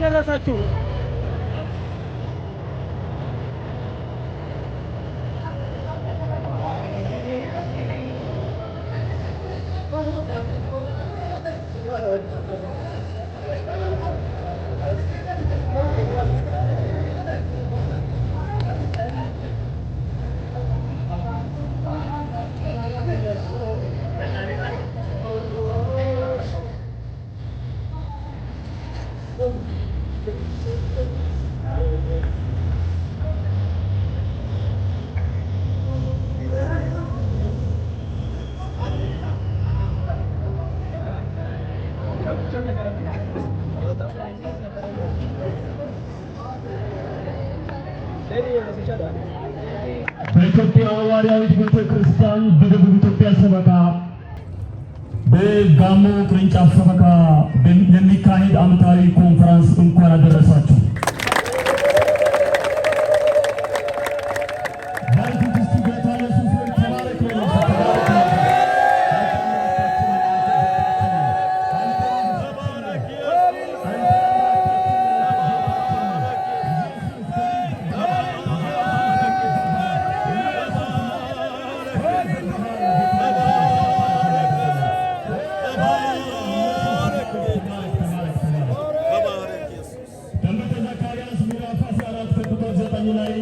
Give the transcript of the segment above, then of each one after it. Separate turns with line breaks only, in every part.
ደረሳችሁ።
በኢትዮጵያ ሐዋርያዊት ቤተ ክርስቲያን በደቡብ ኢትዮጵያ ሰበካ በጋሞ ቅርንጫፍ ሰበካ ለሚካሄድ ዓመታዊ ኮንፈረንስ እንኳን አደረሳችሁ። ባርኩት እስቲ። ጌታ ኢየሱስ ሆይ ተባረክ በሉ። ተባረክ። ትንቢተ ዘካርያስ ምዕራፍ 14 ከቁጥር 9 ላይ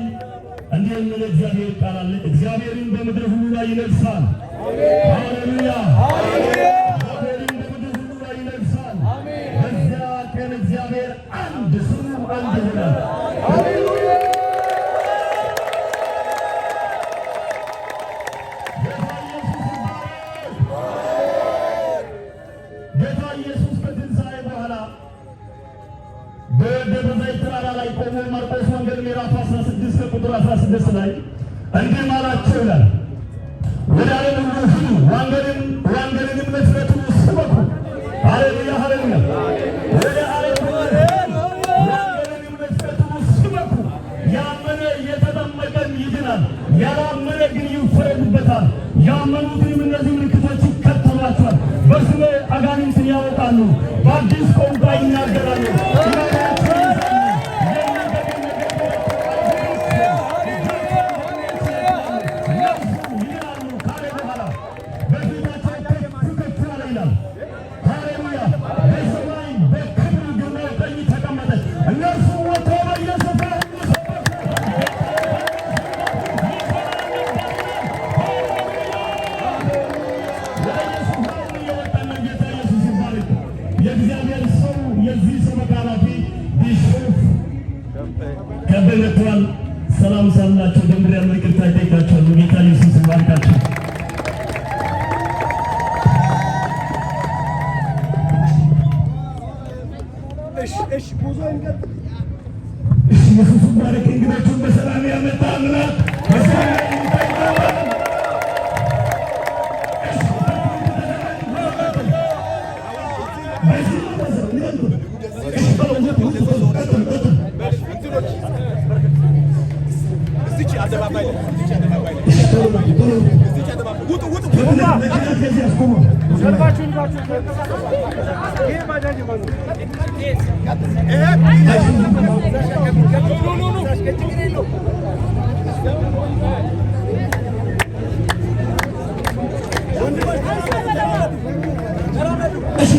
እንዲህ የሚል እግዚአብሔር ቃል አለ። እግዚአብሔርን በምድር ሁሉ ላይ ይነግሣል። ሃሌሉያ! እግዚአብሔርን በምድር ሁሉ ላይ ይነግሣል። በዚያ ቀን እግዚአብሔር አንድ፣ ስሙ አንድ ይሆናል። ጌታ ኢየሱስ ይባረክ። ጌታ ኢየሱስ ከትንሣኤ በኋላ በደብረ ዘይት ተራራ ላይ ቆሞ ማርቆስ ወንጌል ምዕራፍ 16 ከቁጥር 16 ላይ እንዲህ አላቸው ይላል፣ ወደ ዓለም ሁሉ ሂዱ፣ ወንጌልንም ለፍጥረት ሁሉ ስበኩ። ሃሌሉያ፣ ሃሌሉያ። ወደ ዓለም ሁሉ ሂዱ፣ ወንጌልንም ለፍጥረት ሁሉ ስበኩ። ያመነ የተጠመቀም ይድናል፣ ያላመነ ግን ይፈረድበታል። ያመኑትንም እነዚህ ምልክቶች ይከተሏቸዋል። በስሜ አጋንንትን ያወጣሉ፣ በአዲስ ቋንቋ ይናገራሉ። እባቦችን ይይዛሉ፣ የሚገድል ነገር እነርሱ ይድናሉ ካለ በኋላ በፊታቸው ከፍ ከፍ አለ ይላል። ሃሌሉያ! በሰማይ በክብር ግርማው ቀኝ ተቀመጠ። እነርሱ ወጥተው በየስፍራው ሁሉ ሰበኩ። ወደ የስፍራው እየወጣን ነው። ጌታ ኢየሱስ ይባረክ። የእግዚአብሔር ሰው የዚህ ሰበካ ኃላፊ ቢሾፍ ከበ መጥተዋል። ሰላም ሳላቸው ደምር ያለው ይቅርታ ይጠይቃቸዋለሁ። ጌታ ኢየሱስ ይባርካቸው።
እሺ፣ ጉዞ እንቀጥል።
እሺ፣ ኢየሱስ ይባረክ። እንግዶቹን በሰላም ያመጣ አምላክ በሰላም ይጠይቃል።
እዚች አደባባይ ላይ፣ እዚች አደባባይ ላይ፣ እዚች አደባባይ፣ ውጡ ውጡ።
ሰልፋችሁን ይዛችሁ ተንቀሳቀሱ። ይሄ ባጃጅ ማለት ነው። ችግር የለውም።
እሺ።